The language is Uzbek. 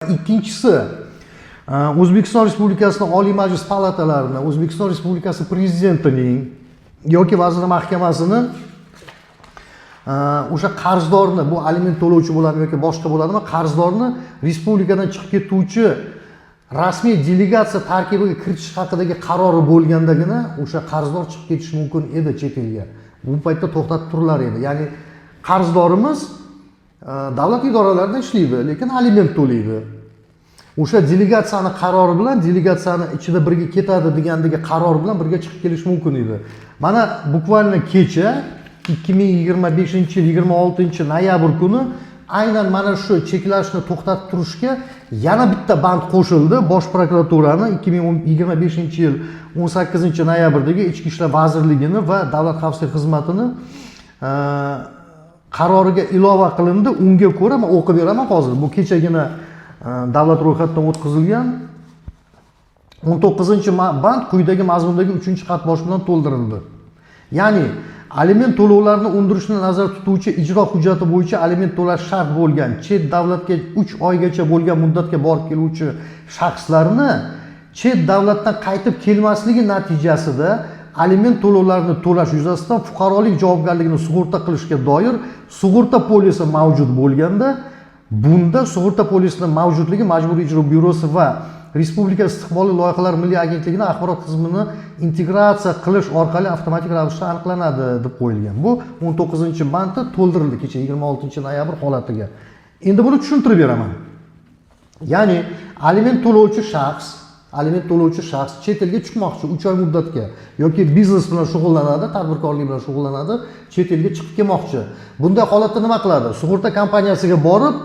Ikkinchisi, O'zbekiston Respublikasini Oliy Majlis palatalarini, O'zbekiston Respublikasi Prezidentining yoki Vazirlar Mahkamasini o'sha qarzdorni, bu aliment to'lovchi bo'ladimi yoki boshqa bo'ladimi, qarzdorni respublikadan chiqib ketuvchi rasmiy delegatsiya tarkibiga kiritish haqidagi qarori bo'lgandagina o'sha qarzdor chiqib ketishi mumkin edi chet elga. Bu paytda to'xtatib turilar edi. Ya'ni qarzdorimiz davlat idoralarida ishlaydi, lekin aliment to'laydi. O'sha delegatsiyani qarori bilan, delegatsiyani ichida birga ketadi degandagi qaror bilan birga chiqib kelish mumkin edi. Mana, буквально kecha, 2025 yil 26 noyabr kuni aynan mana shu cheklashni to'xtatib turishga yana bitta band qo'shildi. Bosh prokuraturani 2025 yil 18 noyabrdagi Ichki ishlar vazirligini va Davlat xavfsizlik xizmatini qaroriga ilova qilindi. Unga ko'ra, man o'qib beraman hozir, bu kechagina davlat ro'yxatidan o'tkazilgan. 19 band quyidagi mazmundagi uchinchi xatbosh bilan to'ldirildi. Ya'ni aliment to'lovlarini undirishni nazarda tutuvchi ijro hujjati bo'yicha aliment to'lash shart bo'lgan chet davlatga 3 oygacha bo'lgan muddatga borib keluvchi shaxslarni chet davlatdan qaytib kelmasligi natijasida aliment to'lovlarini to'lash yuzasidan fuqarolik javobgarligini sug'urta qilishga doir sug'urta polisi mavjud bo'lganda, bunda sug'urta polisini mavjudligi Majburiy ijro byurosi va Respublika istiqbolli loyihalar milliy agentligini axborot tizimini integratsiya qilish orqali avtomatik ravishda aniqlanadi, deb qo'yilgan. Bu 19 bandi to'ldirildi kecha, 26 noyabr holatiga. Endi buni tushuntirib beraman. Ya'ni aliment to'lovchi shaxs chet elga chiqmoqchi 3 oy muddatga yoki biznes bilan shug'ullanadi, tadbirkorlik bilan shug'ullanadi, chet elga chiqib kelmoqchi. Bunday holatda nima qiladi? Sug'urta kompaniyasiga borib